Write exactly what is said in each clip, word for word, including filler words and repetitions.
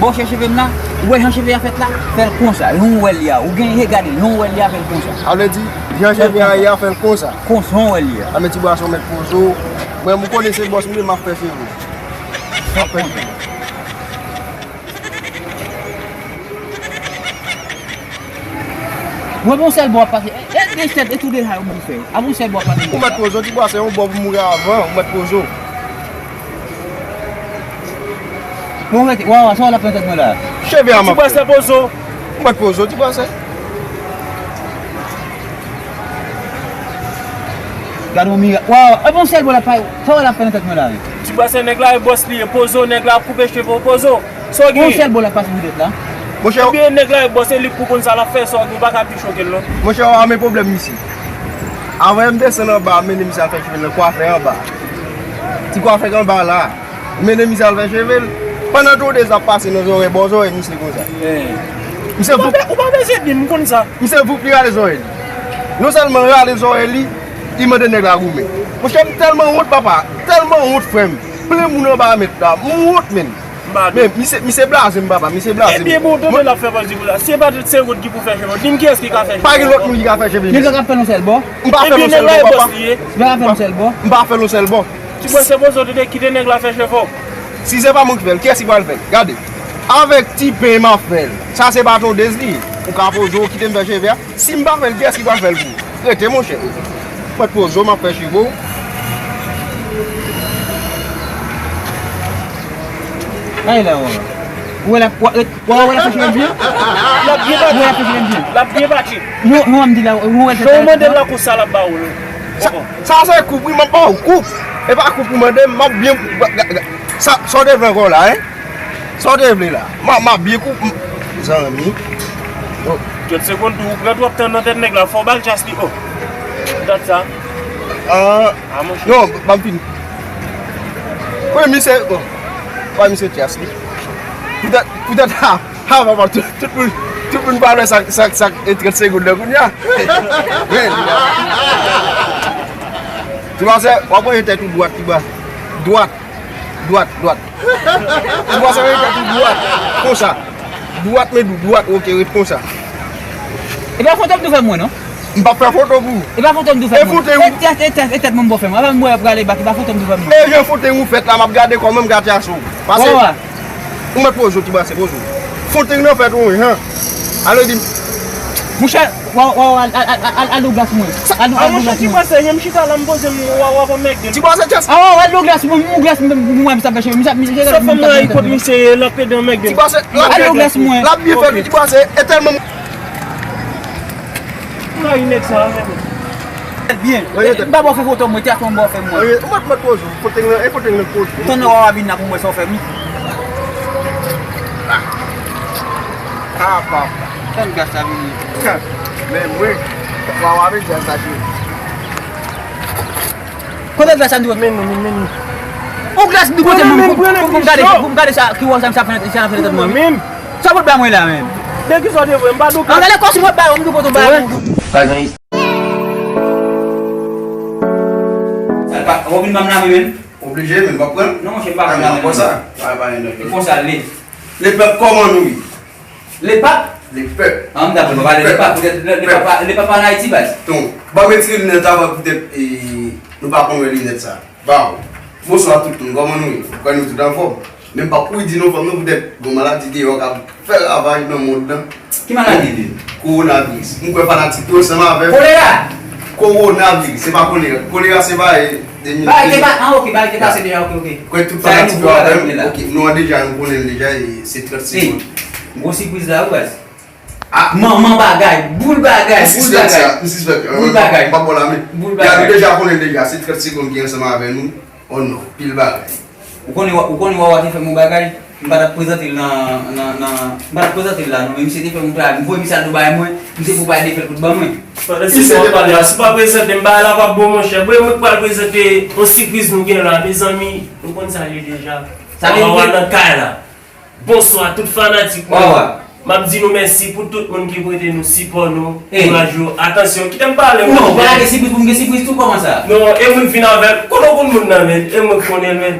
Ou chèche cheve m la, ou wè jan cheve a fèt la, fè l konsa. Jan w wè l ye a, ou gen je gade l, jan w wè l ye a, fè l konsa. Sa vle di, jan cheve a ye a, fè l konsa. Konsa, jan w wè l ye a. Sa vle di, bwa se yon mèt poze w. Mwen, m konnen se bòs mwen, m ap fè cheve w. M ap fè cheve w. Mwen bon sèl bò ap pase. E, e, e, e tou de sa yo moun fè. A bon sèl bò ap pase. Ou mèt poze w, ti bwa se yon bò pou mouri avan, ou mèt poze w. Bon, rete. Wa, wa, sa w la fè tèt mwen la. Cheve a m ap fè. Ti bwa se poze w. Ou mèt poze w, ti bwa se. Gade yon mirak. Wa, wa, e bon sèl bò la pa, sa w la fè nan tèt mwen la, wi. Ti bwa se nèg la, e bòs li ye, poze w, nèg la ap koupe cheve w, poze w. Sa w gen? Yon sèl bò l ap pase pou tèt la. Monchè, ebyen, nèg la, bon, se li k pou konn sa l ap fè, sa w gen, ou pa ka pi choke l, non. Monchè, w a men pwoblèm misye. Avan m desann anba, m mennen misye al fè cheve l nan kwafè anba. Ti kwafè k anba la. M mennen misye al fè cheve l. Pandan tou de sa ap pase nan zòrèy, bò zòrèy misye konsa. Misye voup. Ou pa bezwen di m, m konn sa. Misye voup, li rale zòrèy li. Non sèlman rale zòrèy li, li mande nèg la goumen. Monchè, m tèlman wont, papa. Tèlman wont, frè m. Plen moun anba mèt la. M wont, menn. Men, misye, misye blaze m, papa, misye blaze m. Ebyen, bon, tande l ap fè pati pou la. Se pa tout se wont ki pou fè cheve w. Di m kiyès ki ka fè cheve w. Pa gen lòt moun ki ka fè cheve misye. Nèg la k ap fè l yon sèl bò. M pa fè l yon sèl bò, papa. Nèg la k ap fè l yon sèl bò. M pa fè l yon sèl bò. Ti bò se poze w, tande, kite nèg la fè cheve w. Si se pa mwen ki fè l, kiyès ki pral fè l? Gade. Avèk ti pen m ap fè l. Sa se pa tondez li. Ou ka poze w, kite m fè cheve a. Si m pa fè l, kiyès ki pral fè l pou ou? Rete, monchè. Mwen poze w, m ap fè cheve w. Ay la, wè. Ou wè l ap, wè, wè, wè l ap fè cheve l byen? L ap byen pati. Ou wè l ap fè cheve l byen? L ap byen pati. Non, non, m di la, ou wè l fè cheve l byen? Jan w mande l la konsa, l ap ba w l. Sa, sa se koup, wi, m ap ba w koup. E pa koup ou mande m, m ap byen, sa, sa w te vle ankò la, en? Sa w te vle la? M a, m a byen kou, m, zanmi. Oh. Kèt segonn tou, ou pran twòp tan nan tèt nèg la, fò w ba l chas li, oh. Dat sa. Ah, ah, monchè. Non, ban m fini. Wi, misye, oh. Ba misye chas li. Poutèt, poutèt, ha, ha, papa, tout, tout moun, tout moun pa wè sa, sa, sa, e trant segonn nan kounye a. Men, ti bwa se, w ap wè tèt ou dwat, ti bwa. Dwat. Dwat, dwat. Ti bwa se rete tou dwat. Konsa. Dwat, men dou, dwat, oke, ret konsa. E pa foto m tou fè mwen, non? M p ap fè foto pou ou. E pa foto m tou fè mwen. E foto ou. E tèt, e tèt, e tèt mwen m bò fè mwen. Avan m wè prale bak, e pa foto m tou fè mwen. E jan foto ou fèt la, m ap gade kòman m gate asou. Pase. Ou mèt poze w, ti bwa se poze w. Foto nan fèt ou, han. Ale di m. Monchè, Wa, wa, wa, al, al, al, al, al dlo glas mwen. Al dlo, al dlo glas mwen. Ti bwa se, jan m chita la, m poze m, wa, wa, wa, mèg de. Ti bwa se chas. Ah, wa, al dlo glas mwen, m glas mwen, mwen, mwen, sa fè cheve, mwen, sa, mwen, sa fè mwen, sa fè mwen. Sa fè m rayi kot misye ye, l ap ede an mèg de. Ti bwa se, al dlo glas mwen. L ap byen fèt, ti bwa se, e tèlman. M rayi nèg sa, men. Byen. M pa ba w fè foto mwen, tèt mwen ba w fè mwen. Ou mèt, mèt poze w, foto nan, e foto nan kote. Tann nan wa, wa vin la pou mwen sa w fè m. Ah, papa. Tann glas la vini. Men mwen, wa, wa vin jan sa cheri. Kote glas la nou? Men nou, men nou. On glas nou kote mwen pou, pou, pou m gade, pou m gade sa, ki wè sa, sa fè, sa fè tèt mwen. Sa pot ba mwen la menm. Men ki sa w te vre, m pa dou. An gade kòsi mwen ba yo, m dou poto ba yo. Pa gen. Sa pa, ou vin ban m la menm. Oblije, men m p ap pran. Non, monchè, m pa pran la menm. Konsa. Pa, pa, non. E konsa l ye. Lepèp, kòman nou ye? Lepap? Lepèp. An, m dakò, nou pale lepap. Poutèt le, lepap, lepap an Ayiti, baz. Ton, ban m retire linèt avan, poutèt, e, nou pa konn wè linèt sa. Baw. Bonswa tout moun, kòman nou ye? Kwè nou tout anfòm. Men m p ap kouri di non fanm nan, poutèt gon maladi deyò k ap fè ravaj nan mond lan. Ki maladi li? Kowonaviris. M kwè fanatik yo ansanm avè m. Kolera! Kowonaviris, se pa kolera. Kolera se pa, e, Ba, te pa, ah, ok, ba, te pase deja, ok, ok. Kwè tout fanatik yo avè m, ok, nou an deja, nou konnen l deja, e se trant segonn. Gwo sipriz la, wi, baz. Ah. Manman bagay, boul bagay, boul bagay. M sispèk, m sispèk, boul bagay. M pa bon la, men. Boul bagay. Nou deja konnen deja, se trant segonn ki ansanm avè nou. Oh non, pil bagay. Ou konnen, ou konnen Wawa te fè m yon bagay? M pa t ap prezante l nan, nan, nan, m pa t ap prezante l la, non, men misye te fè m yon travay. M voye misye al Dubai, mwen, misye pou bay defèt pou ban mwen. Pandan se sa w ap pale a, si w pa prezante m, bagay la p ap bon, monchè. Bon, e mwen k pral prezante yon sipriz nou gen la, mezanmi, nou konn sa l ye deja. Sa vle di Wawa nan kay la. Bonswa, tout fanatik mwen. Wawa. M ap di nou mèsi pou tout moun ki prete nou sipò nou, kouraj yo. Atansyon, kite m pale. Non, pa lage sipriz pou m gen sipriz tou, kòman sa? Non, e mwen k vin avè l. Kote w konn moun nan, men? E mwen k konnen l, men.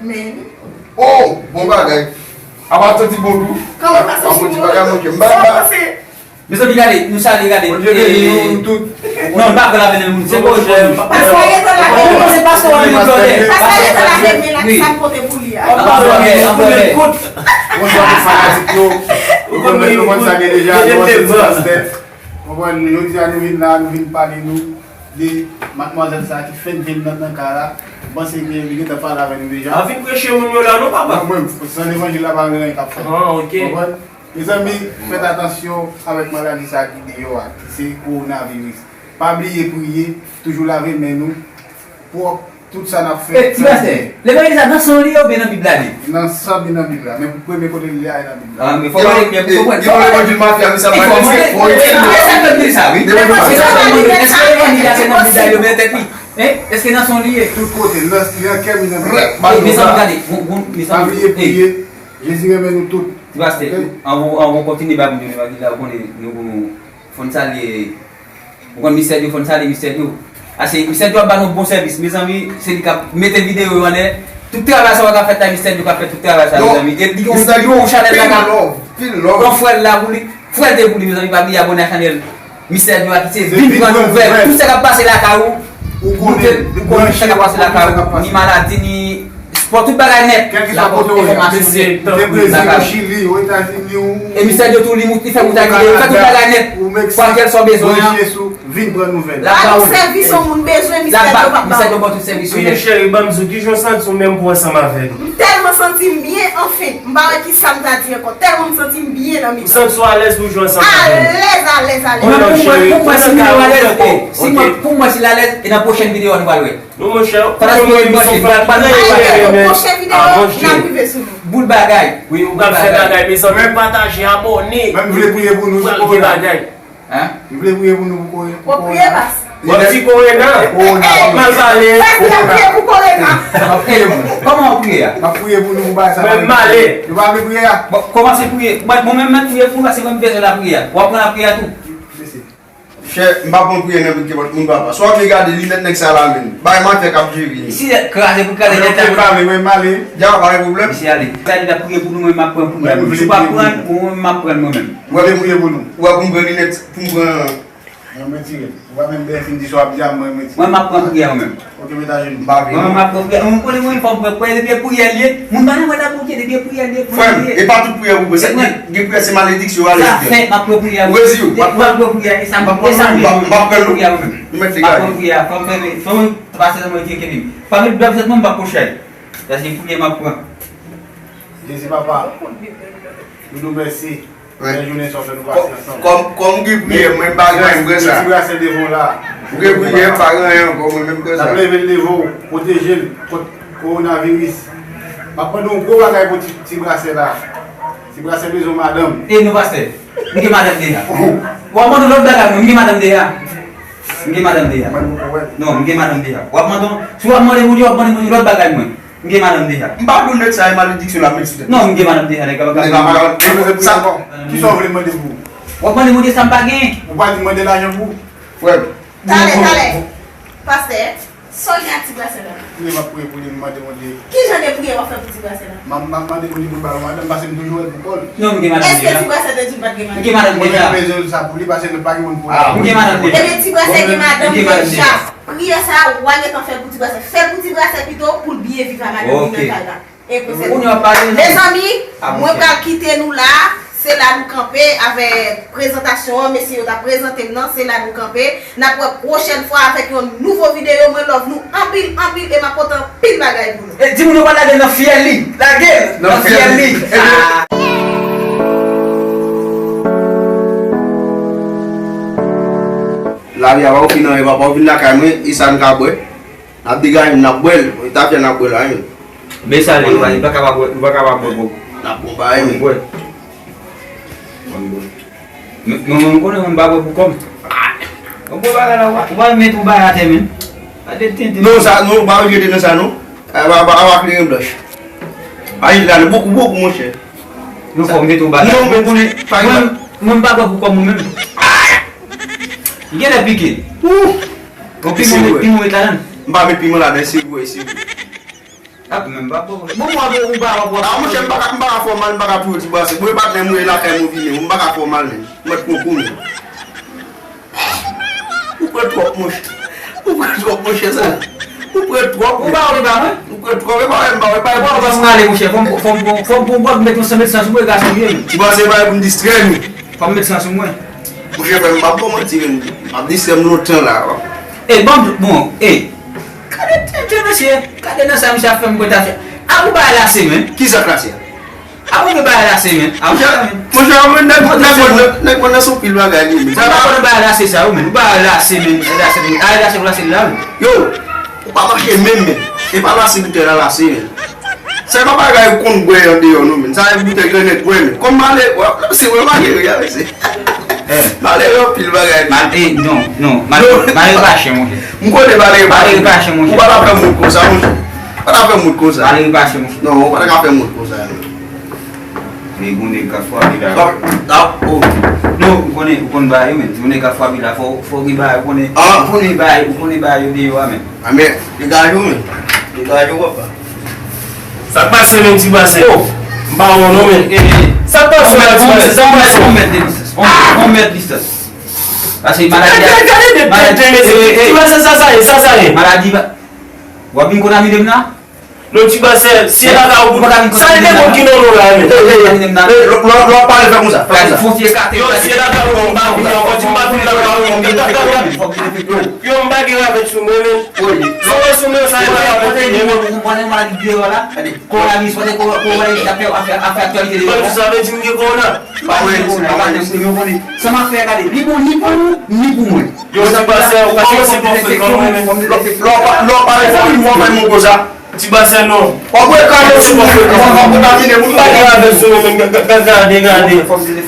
Men. Oh, bon bagay. Apa ti bon tou? Kòman pase ti bon? Bagay, monchè. M pa, m pa. Mezanmi, gade, nou salye, gade. Bondye beni nou tout. Non, nou pa pran lapenn moun. Se bon, jè. Pastè Retan la gen men. Se pastè Retan la gen men la, ki sa l pote pou li a? Anpè, anpè. Bonswa tout fanatik yo. Ou konn, nou konn sa gen deja, nou konn se pastè. Konprann, jodi a nou vin la, nou vin pale nou de madmwazèl sa ki fèk vin nan, nan ka la. M panse ke li gentan pale avè nou deja. A vin preche moun yo la, non, papa? Non, mwen, san levanjil la, pa gen anyen k ap fèt. Ah, ok. Konprann? Mezanmi, fèt atansyon avèk maladi sa ki deyò a, ki se kowonaviris. Pa bliye priye, toujou lave men nou, pwòp, tout sa n ap fè. E, ti pastè, levanjil sa nan san li ye oubyen nan Bib la li? Nan san li, nan Bib la. Men pou premye kote li ye a, e nan Bib la. Ah, men fò pale byen pou konprann. Gen yon levanjil mafya, men sa pa fò mwen. Fò mwen. E sa k di sa, wi. Levanjil mafya. Èske levanjil la se nan Bib la yo mete tèt li? Hein? Èske nan san li ye? Tout kote, nan, nan kè m, nan Bib la. Mezanmi, gade, bon, bon, mezanmi. Pa bliye priye. Jezi renmen nou tout. Ti pastè, anvan, anvan w kontinye ba moun yo levanjil la, ou konnen nou, nou fò n salye, ou konn mistè yo, fò n salye mistè yo. Ase, mistè yo ap ba nou bon sèvis, mezanmi, se li k ap mete videyo yo anlè. Tout travay sa yo k ap fèt la, mistè yo k ap fè tout travay sa, mezanmi. E li gen yon, li gen yon chanèl la k ap, yon frè l la pou li, frè l te pou li, mezanmi, pa bliye abòne a chanèl. Mistè Dlo a ki se vin pran nouvèl. Tout sa k ap pase lakay ou, ou konnen, ou konnen sa k ap pase lakay ou. Ni maladi, ni spò, tout bagay nèt. Kèlkeswa kote w ye, Brezil, ou Chili, ou Etazini, ou Kanada, ou Meksik, ou Meksyik, vin pran nouvèl. L ap ba w sèvis yon moun bezwen, Mistè Dlo p ap ba w. Mistè Dlo ba w tout sèvis ou. Wi, cheri, ban m di w, kijan w santi w menm pou w ansanm avè nou? M tèlman santi m byen, anfen, m pa wè ki sa m ta di ankò, tèlman m santi m byen nan mitan. Ou santi w alèz pou w jwe ansanm avè m? Alèz, alèz, alèz. Mwen, pou mwen, pou mwen, si m alèz, e, si mwen, pou mwen, si l alèz, e nan pwochèn videyo a nou pral wè. Non, monchè, pou mwen menm, se yon fwa ki trè trè men. Pwochèn videyo, n ap rive sou nou. Boul bagay. Wi, ou pral fè bagay, mezanmi, pataje, abòne. Mwen, m vle priye pou nou, pral gen bagay. Hein? M vle priye pou nou, pou Kore. Ou priye, pas. Bon, ti Kore nan. Mal pale. Pas la priye pou Kore nan. M ap priye pou nou. Kòman w priye a? M ap priye pou nou, pou bagay sa. Mwen m ale. Nou pa vle priye a? Bon, kòmanse priye. Mwen, mwen menm, mwen priye pou nou, paske mwen bezwen lapriyè. W ap pran lapriyè tou. Mèsi. Chè, m pa pran priyè nan men kenpòt moun, papa. Sa w ap gade linèt nèg sa la menm. Bay matè k ap jere li. Si lèt kraze pou kraze nèt la. Mwen pale, mwen pale. Dja pa gen pwoblèm. Misye ale. Sa li t ap priye pou nou, mwen m ap pran pou mwen. Si w pa pran, mwen m ap pran mwen menm. Ou ap priye pou nou. Ou ap pran linèt pou m pran. Mwen, mwen tire. Ou pa menm byen fin di sa w ap di a, mwen, mwen tire. Mwen m ap pran priyè mwen menm. Ok, met ajenou. M pa vle. Mwen, mwen ap pran priyè. Mwen konnen mwen fò m pran priyè, depi e priyè l ye. Moun pa nan wè la pou kite, depi e priyè l ye. Frè m, e pa tout priyè pou priyè. Gen priyè se malediksyon, alèz. Sa fèt, m ap pran priyè. Ou rezi yo. M ap pran priyè, e sa m, e sa m, m ap pran priyè mwen menm. M ap pran priyè, fò m fèmen, fò m pase nan mwen, kenbe m. Pa met dwèt sèt mwen, m pa pwoche. Sa se priyè m ap pran. Jezi papa, nou di w mèsi. Bèl jounen sa w fè nou pase ansanm. Kòm, kòm gen priyè, mwen m pa gen, mwen m pran sa. Ti brasè devan w la. Ou gen priyè, m pa gen anyen ankò, mwen menm m pran sa. N ap leve l devan w, pwoteje l kont kowonaviris. M ap mande yon gwo bagay pou ti, ti brasè la. Ti brasè bezwen madanm. E non, pastè. M gen madanm deja. W ap mande lòt bagay mwen, m gen madanm deja. M gen madanm deja. Non, m gen madanm deja. W ap mande, si w ap mande moun yo, w ap mande moun yo lòt bagay mwen. M gen madanm deja. M pa konn nèg sa e malediksyon l ap met sou tèt. Non, m gen madanm deja, nèg la pa ka. Nèg la pa ka. Sa, kisa w vle mande pou ou? W ap mande moun yo sa m pa genyen. Ou pa di mande lajan pou ou? Frè m. Talè, talè. Pastè. Sa w gen ak ti brasè la? Priyè m ap priye pou li, m mande Bondye. Ki jan de priyè w ap fè pou ti brasè la? M ap, m ap mande Bondye pou l ba l yon madanm, paske m toujou wè l pou kò l. Non, m gen madanm deja. Èske ti brasè te di l pa t gen madanm? M gen madanm deja. Mwen menm bezwen sa pou li, paske nou pa gen moun pou li. M gen madanm deja. Ebyen, ti brasè gen madanm deja. Priyè sa a, w a gentan fè l pou ti brasè. Fè l pou ti brasè pito, pou l byen viv a madanm li nan kay la. Mezanmi, mwen pral kite nou la. Se la nou kanpe avèk prezantasyon an. Mesye yo ta prezante m nan. Se la nou kanpe. N ap wè pwochèn fwa avèk yon nouvo videyo. Mwen love nou anpil, anpil, e m ap pote anpil bagay pou nou. E di moun yo pa lage l nan fyèl li. Lage l nan fyèl li. Lavi a pa okenn anyen, papa. Ou vin lakay mwen, e sa n ka bwè? N ap degaje, n ap bwè l. E tafya n ap bwè la, wi. Men sa, li pa kapab, li pa kapab bwè, bwè. N ap bon bagay, men. Bwè. Mwen, mwen, mwen konnen mwen pa bwè pou kò m. Bon, bon bagay la, ou pa, ou pa met yon bagay atè, men. Pa de tenten. Non, sa, non, pa jete nan sa, non. A, pa, pa, pa kleren blanch. Pa jete la, non, bokou, bokou, monchè. Non, fò m mete yon bagay. Non, men konnen, pa mwen, mwen, m pa bwè pou kò m, mwen menm. Li genlè pike. Ou. Bon, piman, piman met ladan. M pa met piman ladan, se vre, se vre. Ap menm pa bon. Bon, mwen, bon, ou pa, ou pa. A, monchè, m pa ka, m pa ka fè w mal, m pa ka touye w ti brasè. Mwen, patnè m, mwen, lakay mwen vini, m pa ka fè w mal, men. Mwen, pran kou, men. Ou pran twòp, monchè. Ou pran twòp, monchè, sa. Ou pran twòp. Ou pa wè, pa mwen. Ou pran twòp, e pa wè, m pa wè, pa wè. Ou pa wè, m ale, monchè. Fò m, fò m, fò m, fò m pran yon bòt, m met yon san mèt san sou mwen, gason, vye. Ti brasè, pa wè pou m distrè nou. Fò m met san sou mwen. Monchè, frè m, m p ap ba w manti, men, m ap distrè m lontan la. E, ban m, bon, e. Gade tenten, mesye. Gade nan sa misye ap fè m bwè tafya. Apre bagay lase, men. Ki sa k lase a? Apre bagay lase, men. Apre sa, men. Monchè, mwen, nèg, nèg mwen nan, nèg mwen nan se yon pil bagay li, men. Ou pa konnen bagay lase sa, wi, men. Ou bagay lase, men. Lase, men. Ay, lase pou lase la, men. Yo, ou pa mache menm, men. E pa lase boutèy la lase, men. Sa e pa bagay ou konn bwè andeyò non, men. Sa e boutèy grannèg bwè, men. Kòm malere, wè, se mwen malere a, mesye. Malere anpil bagay. Mal-, eh, non, non, malere, malere pa chen, monchè. M konnen malere pa chen, monchè. Ou pa ta fè moun konsa, monchè. Pa ta fè moun konsa. Malere pa chen, monchè. Non, ou pa ta ka fè moun konsa, non. Men gon nèg k ap frape la. Non, ou konnen, ou konn bagay yo, men. Gon nèg k ap frape la, fò, fò gen bagay, ou konnen. Ou konnen bagay, ou konnen bagay yo deyò a, men. A, men, degaje w, men. Degaje w, papa. Sa k pase, men, ti brasè? Oh, m pa wè w non, men. Sa k pase, men, ti brasè? Sa k pase? On mèt de distans. On mèt, on mèt distans. Pase maladi a. Gade, gade, gade, mesye. Ti brasè, sa, sa ye, sa, sa ye. Maladi pa. W ap vin kontamine m nan? Non, ti brasè, si e lakay ou pou sa, e te moun ki nan non la, men. Lè w pale, fè konsa, fè konsa. Yo, si e lakay ou pou m pa vin ankò, di m pa vin lakay ou, men. Yo, m pa gen ravèt sou mwen, men. Sa w wè sou mwen, sa e pa ravèt sou mwen, men. Ou konnen maladi deyò la? Kowonaviris, konnen kowonaviris ap fè, ap fè, ap fè aktyalite deyò la? Sa vle di m gen kowona? Pa vre, pa vre, yo konnen. Sa m ap fè, gade, li bon ni pou ou, ni pou mwen. Yo, ti brasè, ou kòmanse pran frekan, mwen menm. Lè w pale fò, ou fè moun konsa. Ti brasè, non. W ap wè kale sou mwen, w ap kontamine moun. Pa gen ravèt sou mwen, men, gade, gade.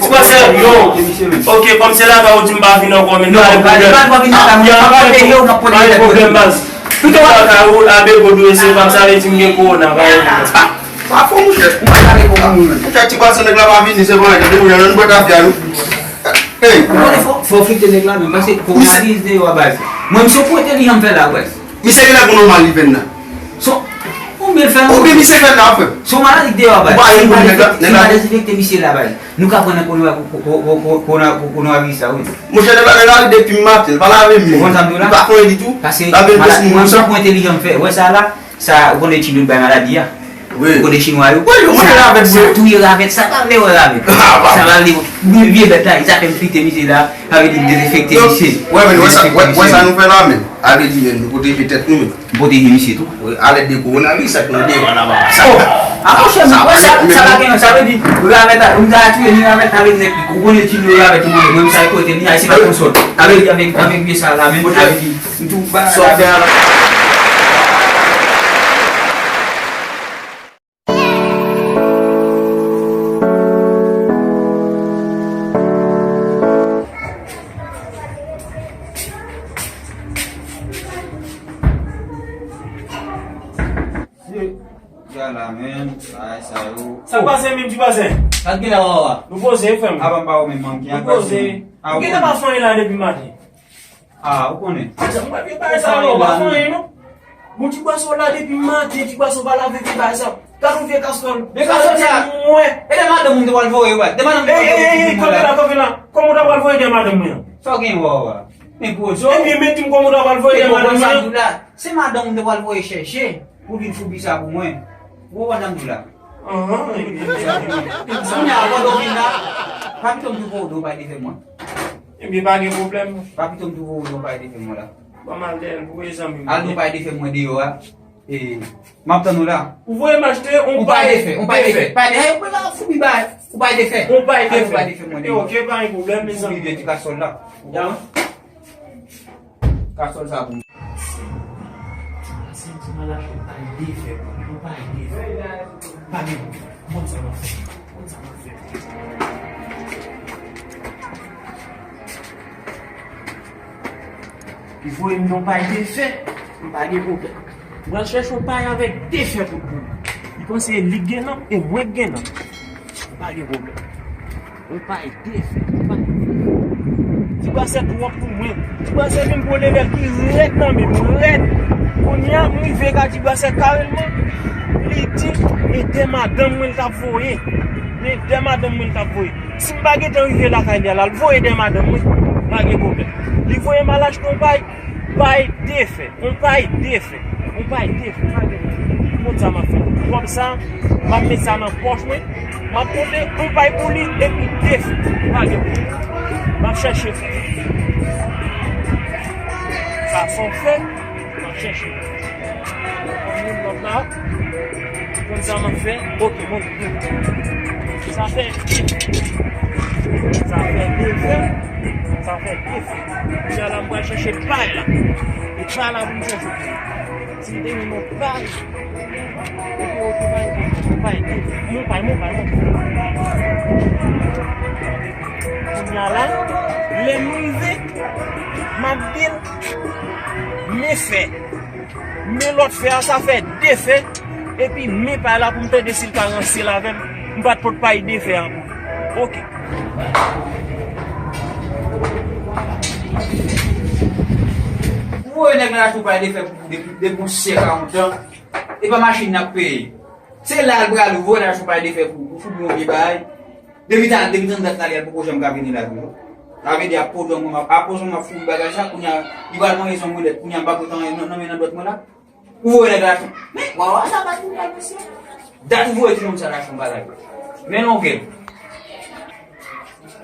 Ti brasè, non. Ok, kòm se lakay ou di m pa vin ankò, men pa gen pwoblèm. Pa gen pwoblèm, baz. Pito lakay ou, abe vodou, e se pa sa vle di m gen kowona, pa gen pwoblèm. Pa fò, monchè. Monchè, ti brasè, nèg la pa vini, se pa anyen, depi ou jwenn, nou bwè tafya nou. Hey. Ou konnen fò, fò frite nèg la menm, paske kowonaviris deyò a, baz. Mwen, misye, pou entèlijan m fè la, baz. Misye genlè gon nòmal li fè n nan. Son, ou byen fè. Ou byen misye fè n nan, frè. Son maladi deyò a, baz. Ou pa yon moun nèg la, nèg la dezenfekte misye la, baz. Nou ka pran nan kowonaviris la, wi. Monchè, nèg la, nèg la, depi maten, li pa lave men. Ou konn sa m di w la? Li pa fè anyen ditou. Paske, mwen, mwen, fò entèlijan m fè. Ou wè sa la? Sa, ou konnen ti nou bay maladi a. Wi. Kote chinwa yo. Wi, yo monte ravèt, wi. Sa touye ravèt, sa pa vle wè ravèt. Sa pa vle wè. Vye, vye bèt la, sa fè m flite misye la. Sa vle di dezenfekte misye. Wè, men, wè sa, wè, wè sa nou fè la, men. Ale di, men, nou pwoteje tèt nou, men. M pwoteje misye tou. Wi, alèd de kowonaviris, sa k nan deyò a la, papa. Sa, oh! A, monchè, sa, wè sa, sa pa gen, sa vle di, ravèt la, m ta atire ni ravèt, sa vle di nèg, ou konnen ti yo ravèt, ou konnen, menm sa, e kote li, a, se pa konsòl. Sa vle di, avèk, avèk vye sa la, men, sa vle di, m tou ba, sa fè a la. Ya la, men, bagay sa yo. Sa k pase, menm ti pase? Sa k gen la, Wawa? Nou poze, frè m. Avan m pa ou menm, manm, ki anpase. Nou poze. Ou gentan pa fè anyen la depi maten. Ah, ou konnen. Mwen pa vin bagay sa non, ou pa fè anyen non. Bon, ti bwason la depi maten, ti bwason pa lave vye bagay sa. Gade yon vye kastòl. Vye kastòl sa. Mwen. E de madanm ou te pral voye, wè. De madanm ou te pral voye. Ey, ey, ey, kanpe la, kanpe la. Kòman ou ta pral voye de madanm mwen an? Sa w gen, Wawa? Men gwo zo. Ebyen, men di m kòman ou ta pral voye de madanm mwen an? Se madanm ou te pral voye chèche pou vin foubi sa pou mwen. Ou konprann sa m di w la? Ahn, ebyen. Kounye a, pandan w vin la, pa pito m di w pou w do bay defen mwen. Ebyen, pa gen pwoblèm. Pa pito m di w pou w do bay defen mwen la. Ban m al dèyè l pou w, zanmi m. Al do bay defen mwen deyò a. E, m ap tann ou la. Ou voye m achte yon pay defen, yon pay defen. Pay defen, ou pa defen. Ou pay defen. Ou pay defen. Al do bay defen mwen deyò. Ok, pa gen pwoblèm, mezanmi. Foubi vye ti kasòl la. Ya. Kasòl sa pou mwen. Ti masen, ti mal achte pay defen pou mwen, pay defen. Pa gen pwoblèm. Konn sa m ap fè. Konn sa m ap fè. Li voye m yon pay defen, m pa gen pwoblèm. Mwen al chèche yon pay avèk defen tout bon. Li panse li gen nanm e mwen k gen nanm. M pa gen pwoblèm. Yon pay defen, yon pay defen. Ti bwasè twòp pou mwen. Ti bwasè vin pran levèl ki rèd nan men m, rèd. Kounye a, m rive ka ti bwasè karèlman. Li di, e de madanm mwen l t ap voye. Men de madanm mwen l t ap voye. Si m pa gentan rive lakay li a, l al voye de madanm mwen, pa gen pwoblèm. Li voye m al achte yon pay, pay defen, yon pay defen, yon pay defen, pa gen pwoblèm. Konn sa m ap fè. Kòb sa, m ap met sa nan pòch mwen, m ap pote yon pay pou li, epi defen, pa gen pwoblèm. M ap chèche. Sa son fè, m ap chèche. Konn lòt la. Konn sa m ap fè. Ok, bon. Sa fè. Sa fè de fè. Sa fè de fè. Kounye a la, m pral chèche pay la. E pay la pou m chèche. Si m te gen yon pay. Ok, ok, pay. Pay, de fè. Mon pay, mon pay, mon pay. Kounye a la, lè m rive, m ap di l, men fè. Men lòt fè a, sa fè de fè. Epi men pay la pou m tande si l ka ranse l avè m. M pa t pot pay de fè a pou li. Ok. Ou voye nèg la achte yon pay de fè pou ou depi, depi yon syèk a yon tan. E pa machin n ap peye. Se la l pral, ou voye l achte yon pay de fè pou ou, pou foubi yon vye bagay. Depi tan, depi tan dat la, li poko janm ka vini la toujou. Sa vle di, apozan mwen, apozan mwen ap foubi bagay sa, kounye a, li pral manje son mwen nèt, kounye a, m pa pot anyen nan, nan men nan dwèt mwen la. Ou voye nèg la achte. Men, Wawa, sa pa tou bèl, mesye. Dat ou voye ti nonm sa l achte yon bagay. Men longè l.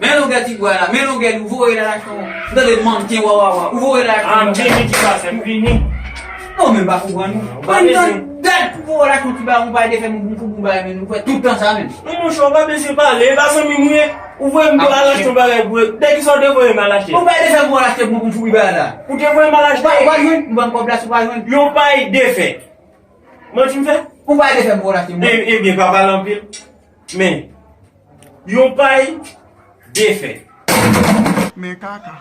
Men longè ti bwa la, men longè l, ou voye l al achte yon. M tande manken, Wawa, Wawa. Ou voye l al achte yon. Ah, m vini, ti bwasè, m vini. Non, men m pa konprann ou. Pandan dat ou voye l achte yon ti bagay, yon pay de fè, m pou, pou, pou bagay, men ou fè tout tan sa, men. Non, monchè, ou pa bezwen pale, e pa zanmi m ou ye. Ou voye m al achte yon bagay pou ou. De kisa ou te voye m al achte? Ou pa te fè m al achte pou m foubi bagay la. Ou te voye m al achte? Ou pa jwenn? M ban kòb la si ou pa jwenn. Yon pay de fè. Manti m fè? Ou pa te fè m al achte pou mwen. E, ebyen, pa pale anpil. Men, yon pay de fè. Men kaka.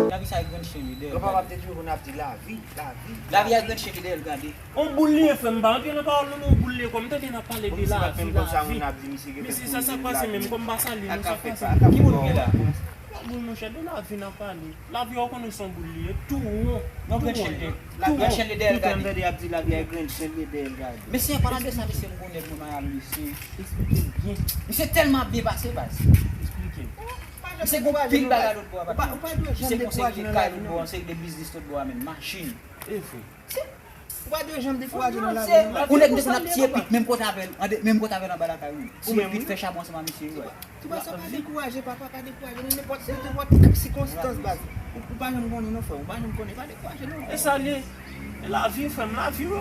Lavi sa e grenn chen li dèyè l gade. Granpapa m te toujou konn ap di lavi, lavi. Lavi a grenn chen li dèyè l gade. On boul li ye, frè m, m pa antre nan pawòl non, men on boul li ye, kòm m tande n ap pale de lavi, lavi. Mesye, sa, sa k pase menm, kòm m pa salye nou, sa k pase? Ki boul ki la? Yon boul, monchè, de lavi n ap pale. Lavi a, ou konnen se yon boul li ye, tou won. Non, grenn chen li, la grenn chen li dèyè l gade. Toutan m tande y ap di lavi a grenn chen li dèyè l gade. Mesye, an palan de sa, mesye, m konnen mwen mal, mesye. Eksplike m byen. Misye tèlman ap byen pase, baz. Eksplike m. Pa Misye gon pil bagay lòt bò a, papa. Misye gon seri de kay lòt bò a, seri de biznis lòt bò a menm, machin. E vre. Ou pa dwe janm dekouraje nan lavi, non. Ou nèg m te konn ap tiye pit menm kote avè l, menm kote avè l anba lakay ou menm. Tiye pit, fè chabon ansanm ak misye, wi. Ti baz, pa dekouraje, papa, pa dekouraje nan nenpòt, nenpòt sikonstans, baz. Ou, ou pa janm konnen non, frè, ou pa janm konnen, pa dekouraje non. E sa l ye. E lavi, frè m, lavi, wi.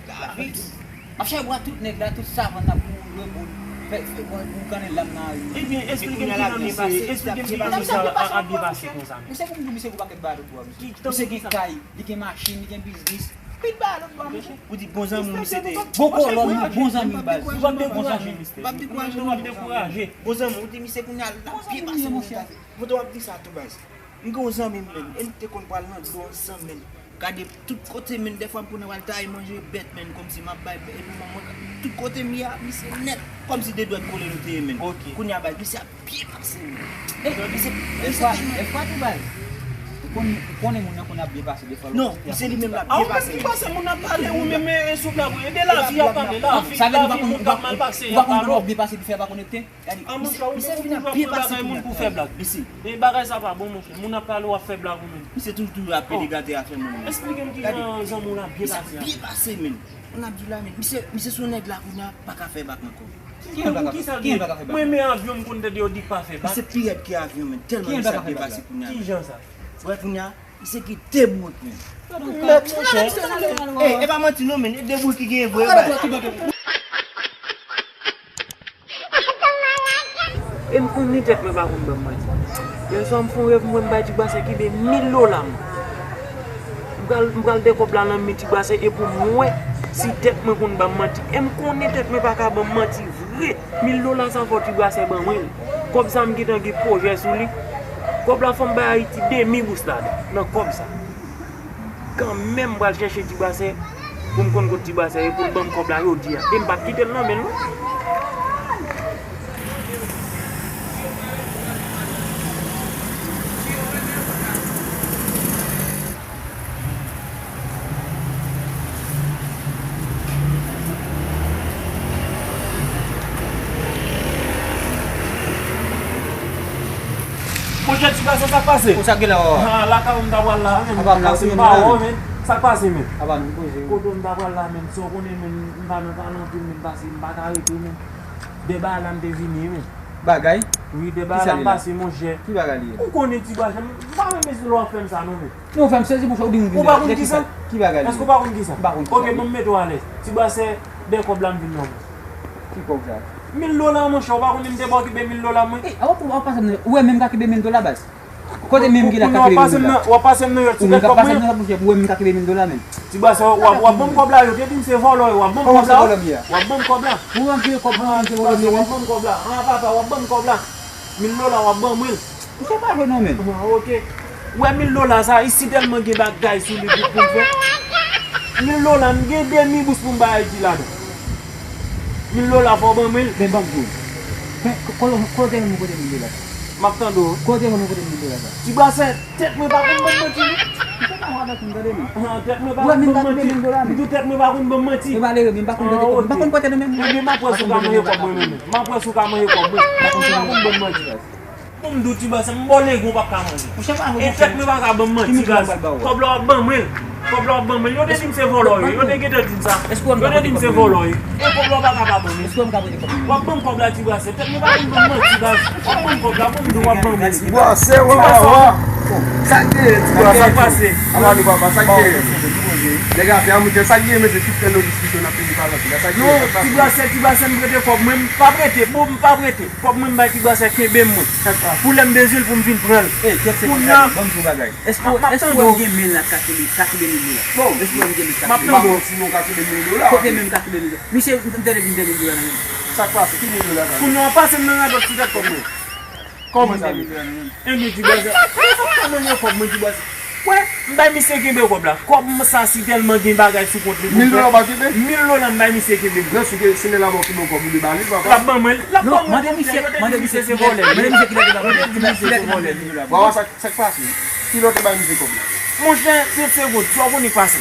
Lavi. M ap chache bwa tout nèg la, tout savann la pou, pou, pou, fè, fè, pou, pou kannen lam nan ri. Ebyen, esplike m ki nan misye, esplike m ki nan misye ap byen pase konsa. Misye pou m di misye gon pakèt bagay lòt bò a, misye. Misye gen kay, li gen machin, li gen biznis. Pil bagay lòt bò a, misye. Ou di bon zanmi w misye te ye. Bon kòlòn, bon zanmi l, baz. Ou p ap dekouraje, misye. Ou p ap dekouraje. Bon zanmi, ou di misye kounye a l ap byen pase nan kafe. Poutan w ap di sa tou, baz. M gen yon zanmi m, menn, e n te konn pral nan dlo ansanm, menn. Gade tout kote, menn, dèfwa m konnen pral taye manje bèt, menn, kòmsi m ap bay bèt, epi manman, tout kote m ye a, misye nèt, kòmsi de dwèt kole nou te ye, menn. Kounye a, baz, misye ap byen pase, menn. Misye, misye tèlman. Dèfwa tou, baz. Ou konn, ou konnen moun nan konn ap byen pase dèfwa. Non, misye li menm l ap byen pase. A, ou menm ki panse moun ap pale, ou menm, e, souple, e de lavi y ap pale, lavi, lavi moun k ap mal pase, y ap pale. Ou pa konn moun ap byen pase epi fè pa konekte? Gade, misye, misye vin ap byen pase kounye a. Moun pou fè blag. Misye. E bagay sa pa bon, monchè. Moun ap pale, w ap fè blag ou menm. Misye toujou, toujou ap pede gate afè moun. Esplike m ki jan zanmi w la byen pase a. Byen pase, menn. Moun ap di la, menn. Misye, misye sou nèg la kounye a, pa ka fè bak ankò. Ki moun ki sa gen? Mwen, men avyon, m konn tande yo di pa fè bak. Misye pi rèd ke avyon, menn. Tèlman misye ap byen pase kounye a. Ki jan sa? Wè kounye a, misye ki debout, menn. Mèt, monchè. E, e pa manti non, menn. E debout ki gen vre, baz. E m konnen tèt mwen pa konn ban m manti. Yè swa m fè yon rèv, m wè m bay Ti Bwasè kenbe mil dola m. M pral, m pral dèyè kòb la nan men Ti Bwasè e pou m wè si tèt mwen konn ban m manti. E m konnen tèt mwen pa ka ban m manti vre. Mil dola sa fò Ti Bwasè ban mwen l. Kòb sa m gentan gen pwojè sou li. Kòb la fò m bay Ayiti demi bous ladan, nan kòb sa. Kanmenm m pral chèche Ti Bwasè pou m konn kot Ti Bwasè ye pou l ban m kòb la jodi a. E m p ap kite l nan men l non. Monchè, Ti Bwasè, sa k pase? Ou sa k gen la, Wawa? Ha, lakay ou m ta pral la, menn. Apa m la, ou pa wè, menn. Sa k pase, menn? Apa nou poze. Kote w m ta pral la, menn? Sa w konnen, menn, m pa nan talan anpil, menn, pase m pa ka rete, menn. De bagay la m te vini, menn. Bagay? Wi, de bagay la m pase, monchè. Ki bagay li ye? Ou konnen Ti Bwasè, m pa renmen si lè w ap fè m sa, non, menn. Non, frè m, sezi bouch ou, ou di moun vin. Ou pa konn kisa? Ki bagay li ye? Èske ou pa konn kisa? M pa konn kisa. Ok, bon, m mete w alèz. Ti Bwasè, dèyè kòb la m vin nan men. Ki kòb sa? Mil dola, monchè, ou pa konnen m te ba w kenbe mil dola mwen? E, a, w ap, w ap pase m nan, ou wè menm ka kenbe mil dola, baz? Kote menm ki la ka kenbe mil dola? W ap pase m nan, w ap pase m nan yon ti kèk kòb mwen. Ou menm ka pase m nan, monchè, ou wè menm ka kenbe mil dola, menm. Ti Bwasè, w ap, w ap ban m kòb la, yo te di m se vòlò, yo, w ap ban m kòb la. W ap ban m kòb la. Ou wè m kenbe kòb mwen, se vòlò, w ap ban m kòb la. An, papa, w ap ban m kòb la. Mil dola, w ap ban mwen l. Misye pa jwe non, menn. Ah, ok. Ou wè mil dola sa, i si tèlman gen bagay sou li pou, pou l fè. Mil dola, m gen demi bous pou m bay Ayiti ladan. Mil dola, fò w ban mwen l. Men ban m di w. Men, ko-, kote, kote mil dola sa? M ap tande w. Kote mil dola sa? Ti Bwasè, tèt mwen pa konn ban m manti, non. Misye pa jwe avèk mwen, tande, menn. Ah, tèt mwen pa konn ban m manti. M di w tèt mwen pa konn ban m manti. E malere, men m pa konn kote kòb, m pa konn kote nou menm. Ebyen, m ap wè si w ka manje kòb mwen, menn. M ap wè si w ka manje kòb mwen. Tèt mwen pa konn ban m manti. Pou m di w, Ti Bwasè, m bò legon w p ap ka manje. E tèt mwen pa ka ban m manti, baz. Kòb la w ap ban mwen l. Kòb la w ap ban mwen l. Yo te di m se vòlò yo ye. Yo te gentan di m sa. Yo te di m se vòlò yo ye. E kòb la w pa ka pa ban mwen l. W ap ban m kòb la, Ti Bwasè. Tèt mwen pa konn ban m manti, baz. W ap ban m kòb la, pou m di w w ap ban mwen l. Ti Bwasè, wa, wa, wa. Sa k genyen, Ti Bwasè? Sa k pase? Apa nou papa, sa k genyen? Nèg afè a moute, sa k genyen, mesye, tout tèl nou diskisyon n ap fini pa rantre. Sa k genyen? Non, Ti Bwasè, Ti Bwasè, m prete kòb mwen, m p ap rete, bon, m p ap rete. Kòb mwen m bay Ti Bwasè kenbe m mwen. Pou lè m bezwen l pou m vin pran l. Ey, kèt se bagay, ban m di w bagay. Èske, èske w wè m gen men la k ka kenbe, ka kenbe mil dola? Bon, èske w wè m gen men k ka kenbe mil dola? Kote men m ka kenbe mil dola? Misye, m tande vin de mil dola nan men m. Sa k pase? Ki mil dola sa? Kounye a w pase m nan radòt sou tèt kòb mwen. Kòman sa? Enben, Ti Bwasè. Sa k pa manje kòb mwen, Ti Bwasè. Wè, m bay misye kenbe kòb la. Kòb m sa si tèlman gen bagay sou kont li pou l fè. Mil dola w pa kenbe? Mil dola m bay misye kenbe. Non, si ke, si lè l ap okipe w kòb ou debale l, papa. L ap ban mwen l. L ap ban mwen l. Mande misye, mande misye se vòlè. Mande misye kilè te ba mil dola. Wawa, sa, sa k pase? Kilè w te bay misye kòb la? Monchè, trant segond, sa w konnen k pase.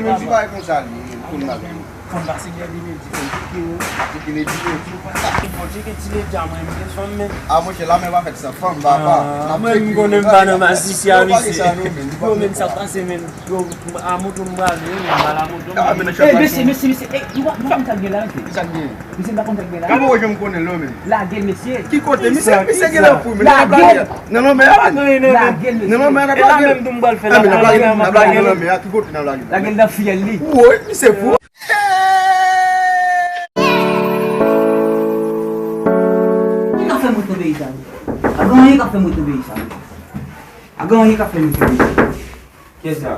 Mwen menm se bagay konsa li ye, konn la. Fanm pase gen di mil di konn pike yo. Pike le di mil. Yo pa ta konprann, se gen ti medya mwen, m gen fanm, men. A, monchè, lanmè pa fèt san fanm, papa. Ah, mwen, m konnen m pa nan masisi a, mesye. Yo, men sa pase, men. Yo, a moto m prale, yo, men m pa la moto m. Ah, men nan chèf la. Mesye, mesye, mesye, ey, nou pa, nou pa konn sa k gen la, mesye. Ki sa k gen? Misye pa konn sa k gen la. Kòman w janm konnen l, non, men? Lage l, mesye. Ki kote? Misye, misye gen nan fou, men. Lage l. Nan lanmè a, men. Lage l, mesye. Nan lanmè a, n ap lage l. E la menm tou m pral fè l. N ap lage l nan lanmè a. Ki kote n ap lage l? Lage l nan fyèl li. Woy, misye fou. Ki k ap fè m ret nan peyi sa, wi? A gen anyen k ap fè m ret nan peyi sa, wi. A gen anyen k ap fè m ret nan peyi sa. Kiyès sa?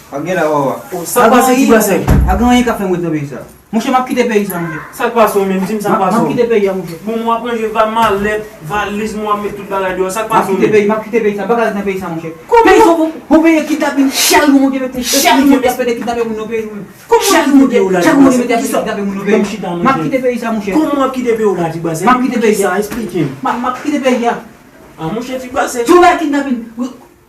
Pa gen la, wawa. Oh, sa k pase, ti brasè? A gen anyen k ap fè m ret nan peyi sa. Monchè, m ap kite peyi sa, monchè. Sa k pase w menm? Di m sa k pase w. M ap kite peyi a, monchè. Bon, mwen ap ranje va-, malèt, valiz mwen, ap met tout bagay deyò. Sa k pase w menm? M ap kite peyi, m ap kite peyi sa. M pa ka ret nan peyi sa, monchè. Kòman? Peyi sa, yon, yon peyi kidnapin, chak jou monte, chak jou monte, ap fè de kidnape moun nan peyi, monchè. Kòman w kite peyi w la, ti brasè? Kidnape moun nan peyi. M ap kite peyi sa, monchè. Kòman w ap kite peyi w la, ti brasè? M ap kite peyi a. Esplike m. M ap, m ap kite peyi a. Ah, monchè, ti brasè. Sou la kidnapin.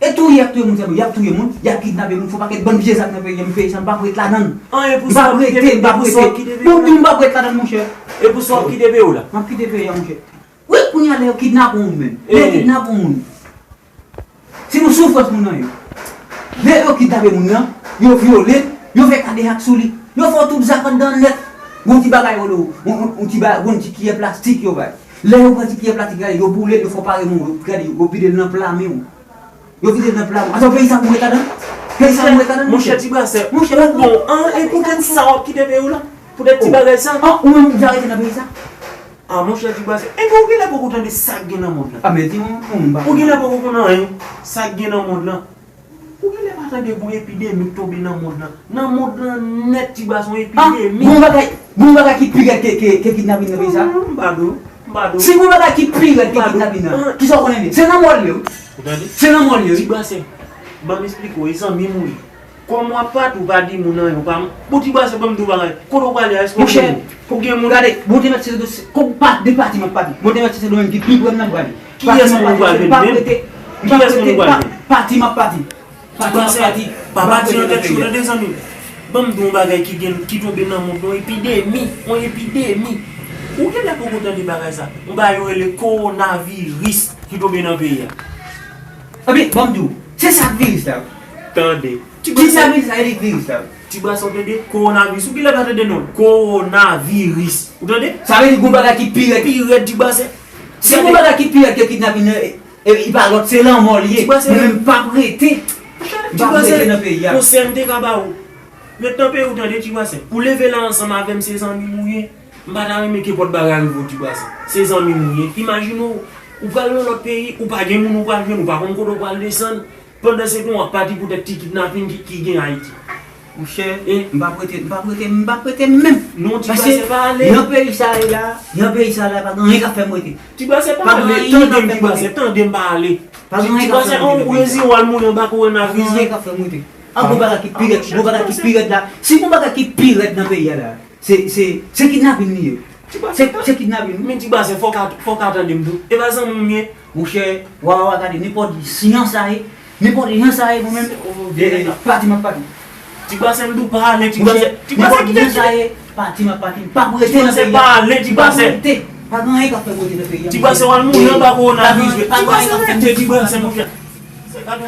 E touye, y ap touye moun sèlman, y ap touye moun, y ap kidnape moun, fè yon pakèt bann vye zak nan peyi a, men peyi sa, m p ap ret ladan l. An, e pou sa w ap kite, e pou sa w ap kite peyi a? M p ap ret, m p ap ret. Bon, m di w, m p ap ret ladan l, monchè. E pou sa w ap kite peyi w la? M ap kite peyi a, monchè. Wi, kounye a, lè yo kidnape yon moun menm. Lè yo kidnape yon moun. Se yon soufrans moun nan ye. Lè yo kidnape moun nan, yo vyole l, yo fè kadejak sou li. Yo fè tout zak anndan nèt. Gon ti bagay yo, yo, yon, yon, yon ti ba-, gon ti kiyè plastik yo bay. Lè yo pran ti kiyè plastik la, yo boule l, yo fè parèy moun, yo gade, yo vide l nan pla men w. Yo vide l nan pla men w. Atò, peyi sa pou m ret ladan l? Peyi sa pou m ret ladan l, monchè? Monchè, ti brasè, ou bon, an, e poutèt sa w ap kite peyi w la? Poutèt ti bagay sa? An, ou menm ou ja rete nan peyi sa? Ah, monchè, ti brasè, enben ou genlè poko tande sa k gen nan mond lan. Ah, men di mwen, mwen, m pa konn. Ou genlè poko konn anyen sa k gen nan mond lan. Ou genlè pa tande gon epidemi k tonbe nan mond lan. Nan mond lan nèt, ti brasè, yon epidemi. Ah, gon bagay, gon bagay ki pi rèd ke, ke, ke kidnapin nan peyi sa? Non, m pa di w, m pa di w. Si gon bagay ki pi rèd ke kidnapin nan, kisa w konnen li? Se lanmò l ye, wi. Ou tande? Se lanmò l ye, wi. Ti brasè, ban m esplike w, e zanmi m ou ye. Kòm w ap pati, ou pa di moun anyen, ou pa, bon, ti brasè, ban m di w bagay. Kote w prale a, èske w gen moun? Monchè, ou gen moun? Gade, bon, te mèt se, se, ko-, pa, de pati m ap pati. Bon, te mèt se, se domèn ki pi pre m nan prale. Kiyès moun ou pral jwenn menm? Kiyès moun ou pral jwenn? Pati m ap pati. Pati m ap pati. Pa pati an tèt cho, tande, zanmi m. Ban m di w yon bagay ki gen, ki tonbe nan mond, yon epidemi, yon epidemi. Ou genlè poko tande bagay sa. Yon bagay yo rele kowonaviris ki tonbe nan peyi a. Ebyen, ban m di w, se sa k viris la. Tande. Ti brasè. Kidnapin sa, e li k viris la. Ti brasè, w tande? Kowonaviris. Ou genlè pa tande non l. Kowonaviris. Ou tande? Sa vle di gon bagay ki pi rèd. Pi rèd, ti brasè. Si gon bagay ki pi rèd ke kidnapin nan, e, e, li pa lòt, se lanmò l ye. Ti brasè. Mwen menm, m p ap rete. M p ap rete nan peyi a. Konsèy m te ka ba w. Ret nan peyi w, tande, ti brasè. Pou leve la ansanm avè m, se zanmi m ou ye. M pa ta renmen kenpòt bagay rive w, ti brasè. Se zanmi m ou ye. Imajine w, ou pral nan lòt peyi, ou pa gen moun ou pral jwenn, ou pa konn kote w pral desann. Pandansetan, w ap pati poutèt ti kidnapin ki, ki gen Ayiti. Monchè, m p ap rete, m p ap rete, m p ap rete menm. Non, ti brasè, pa ale. Paske nan peyi sa a la, nan peyi sa a la, pa gen anyen k ap fè m rete. Ti brasè, pa ale. Tande m, ti brasè, tande m, pa ale. Pa gen anyen k ap fè m rete nan peyi sa. Ti brasè, an, ou rezire w al mouri anba kowonaviris la. Pa gen anyen k ap fè m rete. An, gon bagay ki pi rèd, gon bagay ki pi rèd la. Si gon bagay ki pi rèd nan peyi a la, se, se, se kidnapin li ye. Se, se kidnapin. Men ti brasè, fò w ka, fò w ka tande m tou. E pa zanmi m ye. Monchè, wa, wa, gade, nenpòt jan sa ye, nenpòt jan sa ye, mwen menm, e, pati m ap pati. Ti brasè, m di w pa ale, ti brasè. Ti brasè, kite, kite. Pati m ap pati. M p ap rete nan peyi a. Ti brasè, pa ale, ti brasè. M p ap rete. Pa gen anyen k ap fè m rete nan peyi a, monchè. Ti brasè, w al mouri anba kowonaviris. Pa gen anyen k ap fè m rete nan peyi a. Ti brasè, rete, ti brasè, monchè. Se pa bon.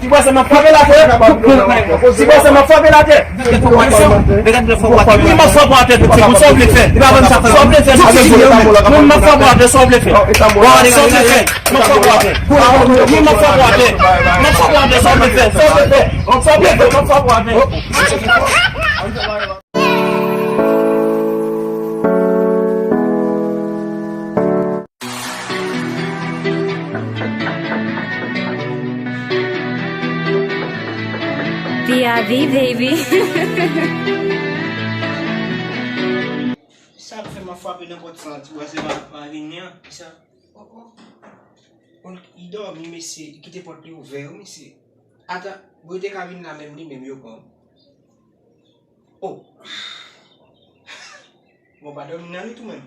Ti bwa se m ap frape l atè. Ti bwa se m ap frape l atè. Wi, m ap frape w atè. Sa w vle fè? Wi, m ap frape w atè. Sa w vle fè? Wi, m ap frape w atè. M ap frape w atè. M ap frape w atè. Sa w vle fè? Sa w vle fè? Sa w vle fè? M ap frape w atè. P I V, baby. Sa ap fè m ap frape nan pòt sa, ti bwa se pa, pa vini an. Kisa? Oh, oh. Bon, li dòmi, mesye. Li kite pòt li ouvè, wi, mesye. Atan, bon, li te ka vin la menm, li menm, yo pran. Oh. Bon, pa dòmi nan li tou menm.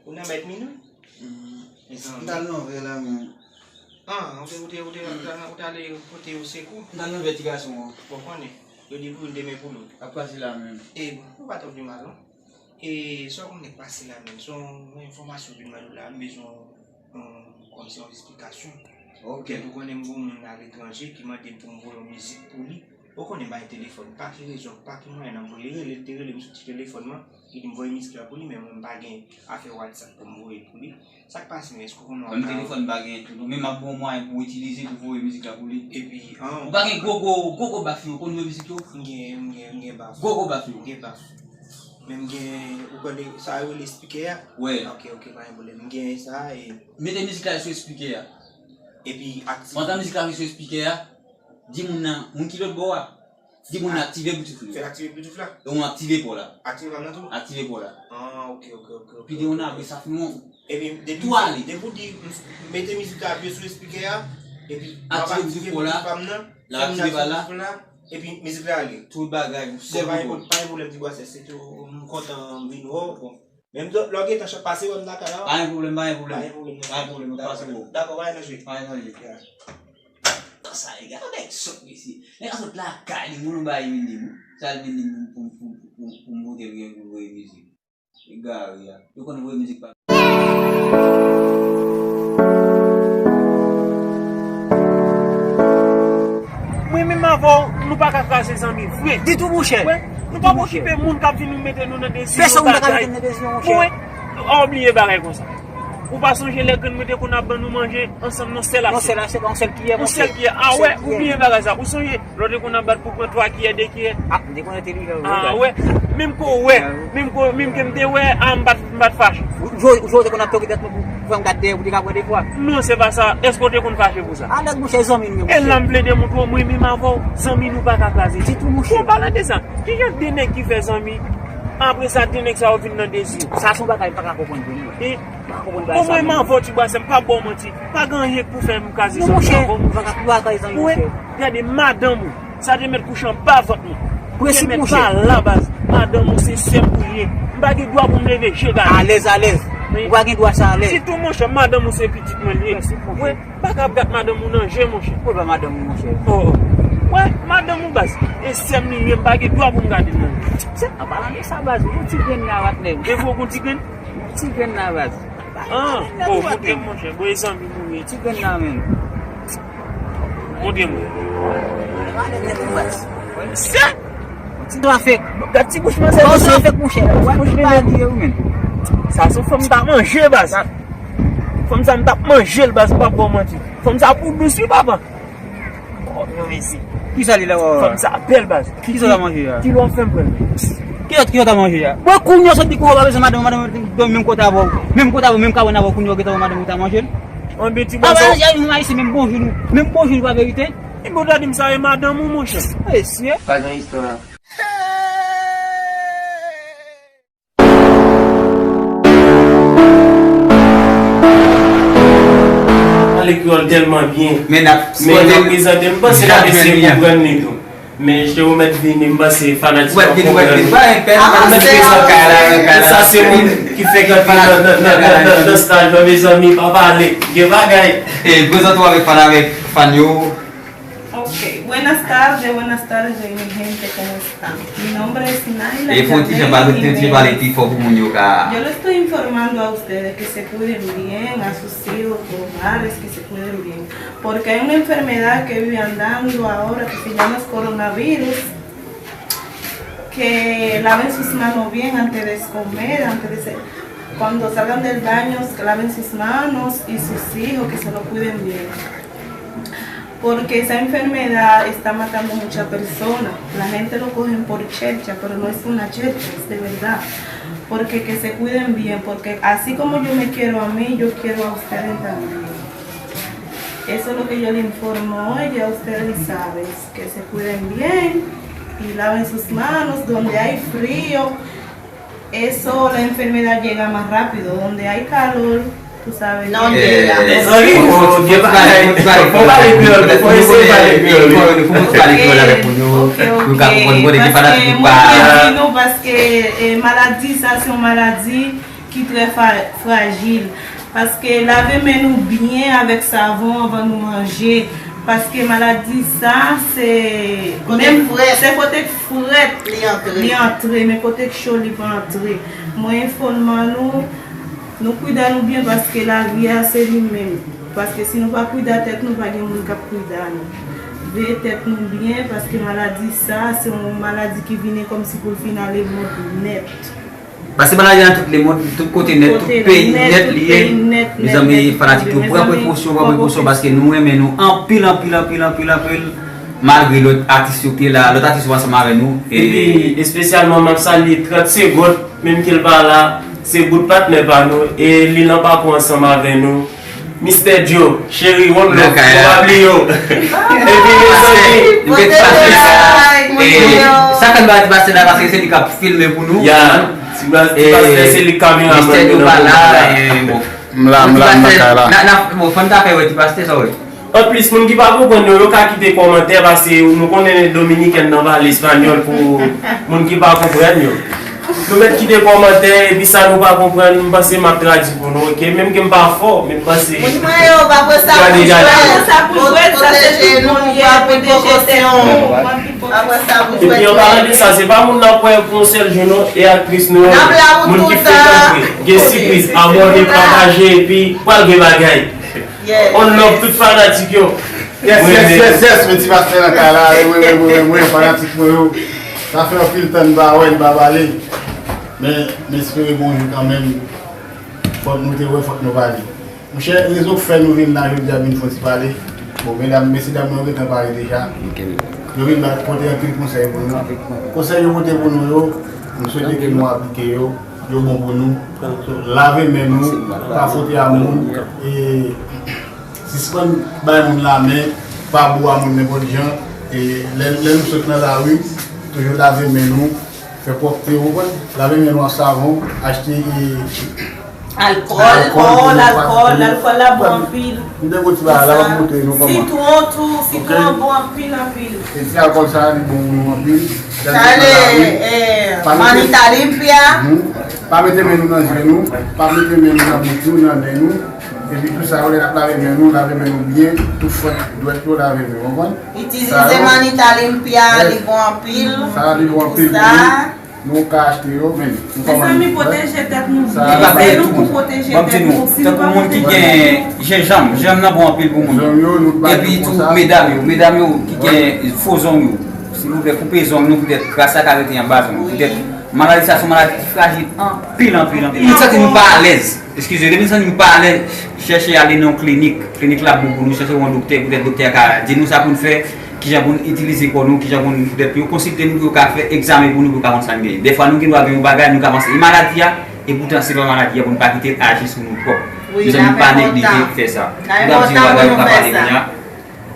Ou nan mèt minwi? M t al nan vè la menm. Ah, ou te, ou te, ou te, ou te, ou te ale pote yo sekou? M t al nan vè ti gason an. Bon, konnen. Yo di pou youn demen pou lòt. Ap pase la menm. E bon, ou pa twò pi mal, non? E sa w konnen k pase la menm? Se yon enfòmasyon vin mande w la, m bezwen yon, kòmsi yon esplikasyon. Ok. Ou konnen m gen yon moun aletranje ki mande m pou m voye yon mizik pou li. Ou konnen m pa gen telefòn, pa ki rezon, pa ki mwayen n ap voye. Li rele, li te rele m sou ti telefòn mwen, li di m voye mizik la pou li, men mwen m pa gen afè WhatsApp pou m voye l pou li. Sa k pase menm, èske w konnen w ap... Menm telefòn pa gen tou non, men m ap ba w mwayen pou w itilize pou voye mizik la pou li. Epi, an... Ou pa gen gwo gwo, gwo gwo baf yo, ou konn jwe mizik yo? M gen, m gen, m gen baf. Gwo gwo baf yo. M gen baf. Men m gen, ou konnen sa yo rele espikè a? Wè. Ok, ok, pa gen pwoblèm. M gen sa e... Mete mizik la sou espikè a. Epi aktive. Pandan mizik la sou espikè a, di moun nan, moun ki lòt bò a, di moun nan aktive Bluetooth li. Fè l aktive Bluetooth la. E ou aktive pa w la. Aktive pa m nan tou? Aktive pa w la. Ah, ok, ok, ok, ok. Epi di moun nan apre sa fini. Epi depi, tou ale. Depi w di, mete mizik la apye sou espikè a, epi m ap aktive Bluetooth pa m nan, l ap aktive pa l la, epi mizik la ale. Tout bagay, sèl pa gen pwoblèm, ti bwa se, se tou m kontan vin wè w, bon. Menm lè w gentan pase wè m lakay la. Pa gen pwoblèm, pa gen pwoblèm. Pa gen pwoblèm, pa gen pwoblèm, m ap pase wè w. Dakò, pa gen danje. Pa gen danje. Ya. Sa e gade nèg sòt mesye. Nèg la sòt lakay li, moun ba li vin di m. Sa l vin di m pou, pou, pou, pou, pou m montre l gen pou voye mizik. Egare a. Yo konn voye mizik pa. Mwen menm avè w, nou pa ka kraze zanmi vre. Ditou, monchè. Wè, nou pa okipe moun k ap vin mete nou nan dezirasyon, bagay. Pèsonn pa ka mete m nan dezirasyon, monchè. Mwen, ou bliye bagay konsa. Ou pa sonje lè grann mwen te konn ap ban nou manje ansanm nan sèl asyèt? Nan sèl asyèt, yon sèl kiyè, monchè. Yon sèl kiyè. Ah wè, ou bliye bagay sa. Ou sonje lè w te konn ap bat pou pran twa kiyè, de kiyè? Ah, m te konn entelijan, wi. Ah wè. Menm ke w wè, menm ke, menm ke m te wè, ah, m pa t, m pa t fache. Ou, ou, ou te konn ap toke tèt mwen pou, pou fè m gade dèyè pou te ka pran de fwa? Non, se pa sa. Èske w te konn fache pou sa? Ah, nèg, monchè, zanmi nou ye, monchè. E la m vle demontre w, mwen menm avè w, zanmi nou pa ka kraze. Ditou, monchè. Bon, palan de sa, ki jan de nèg ki fè zanmi, apre sa, de nèg sa yo vin nan dezir? Sa se yon bagay m pa ka konprann vre, non. E, m pa konprann bagay sa, non. Bon, mwen menm avè w, ti bwa se, m pa ba w manti. Pa gen anyen k pou fè m kraze zanmi avè w, monchè. Non, monchè, m pa ka kraze zanmi, monchè. Gade, madanm ou, sa te mèt kouche anba vant mwen. Prensip, monchè. Te mèt pa la, baz. Madanm ou se sè m ou ye. M pa gen dwa pou m leve je gade. Alèz, alèz. Ou pa gen dwa sa, alèz. Sitou, monchè, madanm ou se pitit mwen li ye. Prensip, monchè. Wè, pa ka ap gad madanm ou nan je, monchè. Ou pa madanm ou, monchè. Oh. Wè, madanm ou, baz. E sè m li ye, m pa gen dwa pou m gade l nan je. An palan de sa, baz, yon ti grenn la, patnè. E vre w gon ti grenn? Yon ti grenn la, baz. Ah, oh, montre m, monchè. Bon, e zanmi nou ye. Ti grenn nan men. Montre m. Sa! Ti dwa fèk. Gad ti bouch manzè. Bon, sa fèk, monchè. Wè, ti bouch li, wi, men. Sa se fanm ta manje, baz. Fanm sa m t ap manje l, baz, m p ap ba w manti. Fanm sa pou dous, wi, papa. Oh, yo, mesi. Kisa li la, wè? Fanm sa bèl, baz. Kisa w ta manje a? Ki lè w fè m pran l? Yo, yo ta manje a. Bon, kounye a sot di kou pa bezwen madanm, madanm dòmi menm kote avè w. Menm kote avè w, menm kabann avè w, kounye a w gentan wè madanm ou ta manje l. Anben ti bòzò. Ayisyen, menm bonjou nou. Menm bonjou nou pa verite. Epi w ta di m sa e madanm ou, monchè. Mesye. Pa gen istwa. Pale kreyòl tèlman byen. Men n ap Men nan prezante, m panse n ap eseye konprann li tou. Men Jewomèt vini, m panse fanatik yo konprann. Prezante sa se moun ki fèk antre nan, nan, nan, nan, nan, nan staj la, mezanmi, pa pale. Gen bagay. E, prezante w avèk fan, avèk fan yo. Ok, buenas tardes, buenas tardes, mi gente, ¿cómo están? Mi nombre es Naila. E fò ti jan pale, ti pale pi fò pou moun yo ka. Yo le estoy informando a ustedes que se cuiden bien, a sus hijos, hogares, que se cuiden bien. Porque hay una enfermedad que vive andando ahora que se llama coronavirus, que laven sus manos bien antes de comer, antes de se-, cuando salgan del baño, que laven sus manos y sus hijos, que se lo cuiden bien. Porque esa enfermedad está matando muchas personas. La gente lo cogen por chercha, pero no es una chercha, es de verdad. Porque que se cuiden bien, porque así como yo me quiero a mí, yo quiero a ustedes también. Eso es lo que yo le informo hoy, ya ustedes saben, que se cuiden bien y laven sus manos, donde hay frío, eso, la enfermedad llega más rápido, donde hay calor, tú sabes. No llega. Mezanmi, fò, fò pale kreyòl, fò eseye pale kreyòl, wi. Fò nou pale kreyòl avèk moun yo, pou yo ka konprann kote ki fanatik ou pa. Paske, eh, maladi sa, se yon maladi ki trè fa-, frajil. Paske lave men nou byen avèk savon anvan nou manje. Paske maladi sa, se kote frèt. Se kote frèt li antre. Li antre, men kote k cho li pa antre. Mwen enfòman nou, nou kwida nou byen paske lavi a se li menm. Paske si nou pa kwida tèt nou, pa gen moun k ap kwida nou. Veye tèt nou byen paske maladi sa, se yon maladi ki vini kòmsi pou l fin ale mòd nèt. Paske maladi nan tout lemond, tout kote nèt, tout peyi nèt li ye. Mezanmi, fanatik yo, pran prekosyon, pran prekosyon, paske nou renmen nou anpil, anpil, anpil, anpil, anpil. Malgre lòt atis yo ki te la, lòt atis yo ansanm avè nou. Epi, espesyalman, m ap salye Trant Segond, menm ke l pa la, se bout patnè pa nou, e li nan pakou ansanm avè nou. Mistè Joe, cheri, one love, nou pa bliye w. Epi, mezanmi, sa fè m ba ti pastè la, paske se li k ap filme pou nou. Ya, ti pastè, se li k kameramann nou nan. M la, m la, m nan kay la. Bon, fò n ta fè wè ti pastè sa, wè. Anplis, moun ki pa konprann yo, yo ka kite kòmantè, paske nou konnen Dominiken nan pale espanyòl pou moun ki pa konprann yo. Nou mèt kite kòmantè, epi sa nou pa konprann, m panse m ap tradui pou nou, oke? Menm ke m pa fò, men m panse. Moun mwen yo, pa pran sa pou jwèt. Pa pran sa pou jwèt, sa se tout moun ye, pwoteje tèt nou. Pa pran sa pou jwèt. Epi, an palan de sa, se pa moun n ap wè pou yon sèl jou, non, e aktris nou yo, moun ki frekante, gen sipriz, abòne, pataje, epi pral gen bagay. On love tout fanatik yo. Yes, yes, yes, yes, men ti pastè nan kay la, wi, wi, wi, wi, wi, fanatik mwen yo. Sa fè anpil tan n pa wè, n pa pale. Men, m espere gon jou kanmenm, fòk nou te wè, fòk nou pale. Monchè, rezon k fè nou vin la jodi a, vin fè yon ti pale. Bon, medam, mesye dam mwen yo gentan pale deja. Yo vin ba, pote anpil konsèy pou nou. Konsèy yo pote pou nou yo, m swete ke nou aplike yo. Yo bon pou nou. So, lave men nou, pa fwote a moun, e sispann bay moun lamen, pa bo a moun nenpòt jan, e lè, lè nou sot nan lari, toujou lave men nou, fè pwòpte, ou konprann? Lave men nou ak savon, achte, e, alkòl, alkòl, alkòl, alkòl la bon anpil. M te gon ti bagay la, m ap montre nou kòman. Sitwon tou, sitwon bon anpil, anpil. E ti alkòl sa a, li bon pou nou anpil. Sa rele, eh, manita limpia. Pa mete men nou nan je nou, pa mete men nou nan bouch nou, nan nen nou. Epi tou sa yo, lè n ap lave men nou, lave men nou byen, tou fwèt, dwèt yo lave men, w konprann? Itilize manita limpia, li bon anpil. Sa, li bon anpil pou nou. Nou ka achte yo, men nou kòmanse. Mezanmi, pwoteje tèt nou byen. Se nou pou pwoteje tèt nou. Si nou pa pwoteje tèt nou. Tankou moun ki gen jenjanm, jenjanm nan bon anpil pou moun. Epi tou, medam yo, medam yo ki gen fo zong yo, silvouplè, koupe zong nou, poutèt kras la ka rete anba zong nou. Poutèt maladi sa se yon maladi ki frajil anpil, anpil, anpil. Nou santi nou pa alèz. Eskize, depi n santi n pa alèz, chèche ale nan yon klinik. Klinik la ap bon pou nou, chèche yon doktè, poutèt doktè a ka di nou sa pou n fè, kijan pou n itilize kò nou, kijan pou n poutèt pou yo konsilte nou, pou yo ka fè egzamen pou nou, pou yo ka konn sa n genyen. Dèfwa nou gen dwa gen yon bagay, nou ka panse e maladi a, epoutan se pa maladi a, pou n pa kite l aji sou nou twòp. Mezanmi, pa neglije fè sa. Nou t ap di yon bagay, ou ka pale kounye a.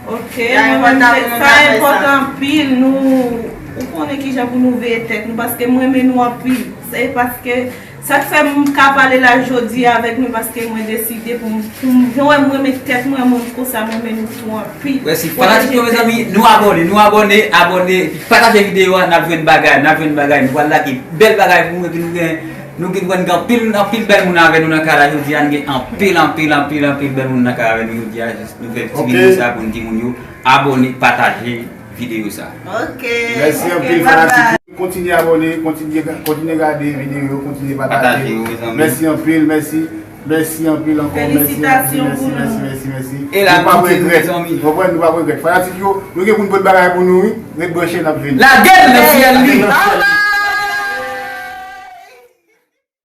Ok, mwen menm, sa enpòtan anpil, nou, ou konnen kijan pou nou veye tèt nou, paske m renmen nou anpil. Se paske, sa k fè m ka pale la jodi a avèk nou, paske mwen deside pou m, pou m, jan w wè m renmen tèt mwen, mwen konsa, mwen renmen nou tou anpil. Mèsi. Fanatik yo, mezanmi, nou abòne, nou abòne, abòne, epi pataje videyo a, n ap jwenn bagay, n ap jwenn bagay, nou pral lage bèl bagay pou nou, epi nou gen, nou gen, nou gen anpil, anpil bèl moun avè nou nan kay la jodi a, nou gen anpil, anpil, anpil, anpil bèl moun nan kay avè nou jodi a, jis nou fè ti videyo sa pou n di moun yo abòne, pataje videyo sa. Ok. Mèsi anpil, fanatik. Kontinye abòne, kontinye, kontinye gade videyo yo, kontinye pataje. Mèsi anpil, mèsi. Mèsi anpil ankò, mèsi, mèsi, mèsi, mèsi, mèsi. E la nou p ap regrèt. Konprann, nou p ap regrèt. Fanatik yo, nou gen pou n pote bagay pou nou, wi. Ret branche, n ap vini. Lage l nan syèl li.